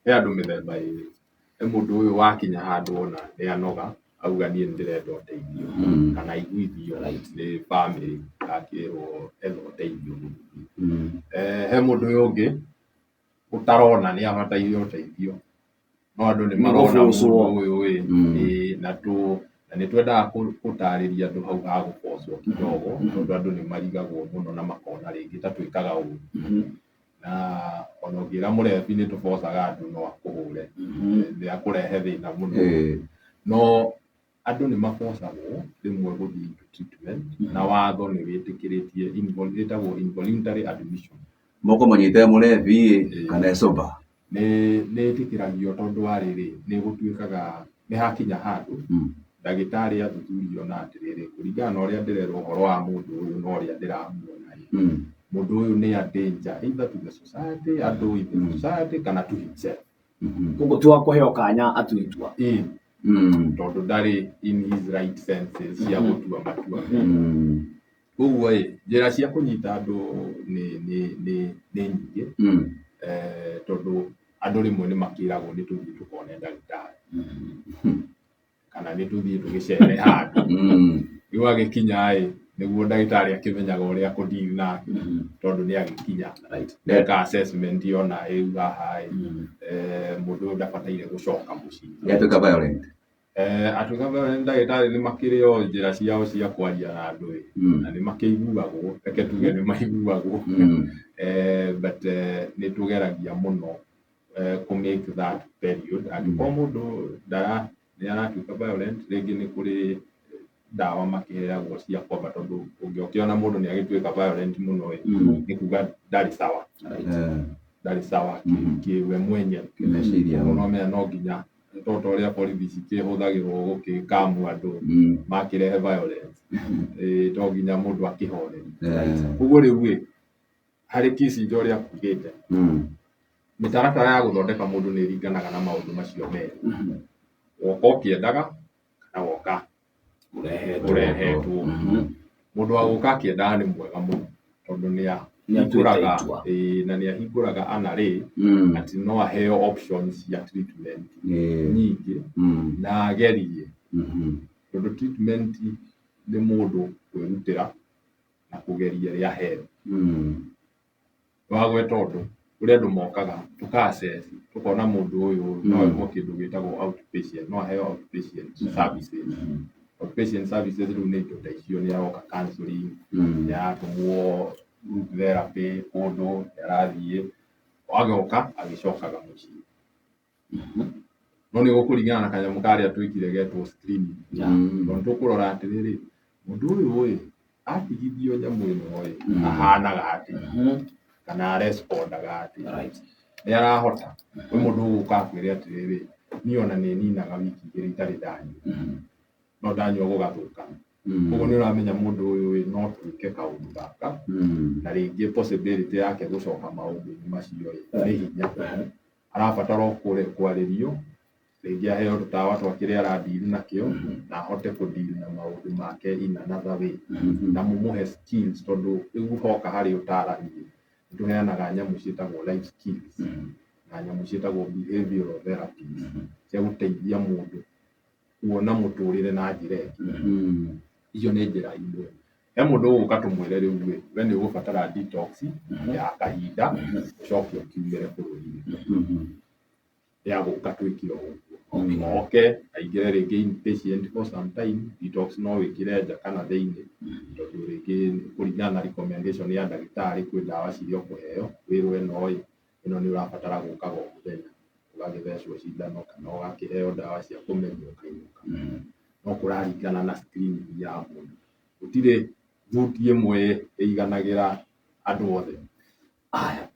He andũ mĩthemba ĩrĩ. He mũndũ ũyũ wakinya handũ ona nĩ anoga, auga niĩ nĩ ndĩrenda ũteithio kana aiguithio nĩ bamĩrĩ akĩrwo etha ũteithio. He mũndũ ũyũ ũngĩ ũtarona nĩ abataire ũteithio, no andũ nĩ marona mũndũ ũyũ ĩ, ĩĩ, na tũ na nĩ twendaga gũtarĩria andũ hau ha gũbocwo kidogo, tondũ andũ nĩ marigagwo mũno na makona rĩngĩ ta twĩkaga ũru. Na ona ũngĩra mũrebi nĩ tũbocaga andũ no akũhũre, nĩ akũrehe thĩna mũno. No andũ nĩ mabocagwo rĩmwe gũthiĩ into treatment, na watho nĩ wĩtĩkĩrĩtie ĩtagwo involuntary admission. Moko manyite mũrebi ĩ, kana e sober. Nĩ ĩtĩkĩragio tondũ wa rĩrĩ, nĩ gũtuĩkaga nĩ hakinya handũ ndagĩtarĩ athuthuria ona atĩrĩrĩ, kũringana na ũrĩa ndĩrerwo ũhoro wa mũndũ ũyũ na ũrĩa ndĩramuona ĩ, mũndũ ũyũ nĩ a danger either to the society, andũ in the society kana to himself. Koguo ti wa kũheo kanya atue itua. Ĩ, tondũ ndarĩ in his right senses cia gũtua matua. Koguo ĩ, njĩra cia kũnyita andũ nĩ nyingĩ, tondũ andũ rĩmwe nĩ makĩragwo nĩ tũthiĩ tũkone ndagĩtarĩ kana nĩ tũthiĩ tũgĩcere handũ. Rĩu agĩkinya ĩ, nĩguo ndagĩtarĩ akĩmenyaga ũrĩa kũ deal nake tondũ nĩ agĩkinya. Eka assessment yona rĩu haha ĩ, mũndũ ũyũ ndabataire gũcoka mũciĩ. Yatuĩka violent. Atuĩka violent, ndagĩtarĩ nĩ makĩrĩ o njĩra ciao cia kwaria na andũ ĩ, na nĩ makĩiguagwo, reke tuge nĩ maiguagwo. But nĩ tũgeragia mũno kũ make that period. Angĩkorwo mũndũ ndara nĩ aratuĩka violent, rĩngĩ nĩ kũrĩ ndawa makĩheagwo cia kwamba, tondũ ũngĩokĩona mũndũ nĩ agĩtuĩka violent mũno ĩ, nĩ kuga ndarĩ sawa, ndarĩ sawa kĩwe mwenyewe. Kĩmeciria. Koguo no menya no nginya to ta ũrĩa borithi cikĩhũthagĩrwo gũgĩkamu andũ makĩrehe violence, to nginya mũndũ akĩhorerie. Koguo rĩu ĩ, harĩ Kissinger ũrĩa akugĩte, mĩtaratara ya gũthondeka mũndũ nĩ ĩringanaga na maũndũ macio merĩ, woka ũkĩendaga kana woka ũrehetwo. Mũndũ wa gũka akĩendaga nĩ mwega mũno tondũ nĩ ahingũraga, ĩĩ, na nĩ ahingũraga anarĩ atĩ no aheo options cia treatment nyingĩ na agerie, tondũ treatment nĩ mũndũ kwĩrutĩra na kũgeria ĩrĩa aheo. Wagweta ũndũ kũrĩ andũ mokaga tũka assess tũkona mũndũ ũyũ no ekwo kĩndũ gĩtagwo outpatient, no aheo outpatient services. Outpatient services rĩu nĩ indo ta icio, nĩ aroka counseling, nĩ aratũmwo group therapy kũndũ, nĩ arathiĩ agoka agĩcokaga mũciĩ. No nĩ gũkũringana na kanyamũ karĩa twĩkire getwo screening, tondũ tũkũrora atĩrĩrĩ, mũndũ ũyũ ĩ, atigithio nyamũ ĩno ĩ, ahanaga atĩa kana arespondaga atĩa, nĩ arahota. Kwĩ mũndũ ũgũka akwĩre atĩrĩrĩ, niĩ ona nĩ ninaga wiki 2 itarĩ ndanyua, no ndanyua gũgathũka. Koguo nĩ ũramenya mũndũ ũyũ ĩ, no twĩke kaũndũ gaka na rĩngĩ possibility yake gũcoka maũndũ-inĩ macio ĩ, nĩ hinya. Arabatara o kwarĩrio, rĩngĩ aheo tũtawa twa kĩrĩa aradeal nakĩo na ahote kũdeal na maũndũ make in another way, na mũmũhe skills, tondũ rĩu hoka harĩ ũtarani nĩ tũheanaga nyamũ ciĩtagwo life skills na nyamũ ciĩtagwo behavioral therapies cia gũteithia mũndũ kuona mũtũrĩre na njĩra ĩngĩ. Icio nĩ njĩra imwe. He mũndũ ũgũka tũmwĩre rĩu ĩ, we nĩ ũgũbatara detox ya kahinda ũcoke ũkiumĩre bũrũri-inĩ. Ya gũka twĩke o ũguo, oke aingĩre rĩngĩ inpatient for some time. Detox no wĩkĩre nja kana thĩinĩ, tondũ rĩngĩ kũringana na recommendation ya ndagĩtarĩ kwĩ ndawa ciria ũkũheo, wĩrwo ĩno ĩ, ĩno nĩ ũrabatara gũkaga o mũthenya ũgagĩthecwo cindano kana ũgakĩheo ndawa cia kũmeria ũkainũka. No kũraringana na screening ya mũndũ, gũtirĩ thuti ĩmwe ĩiganagĩra andũ othe. Aya.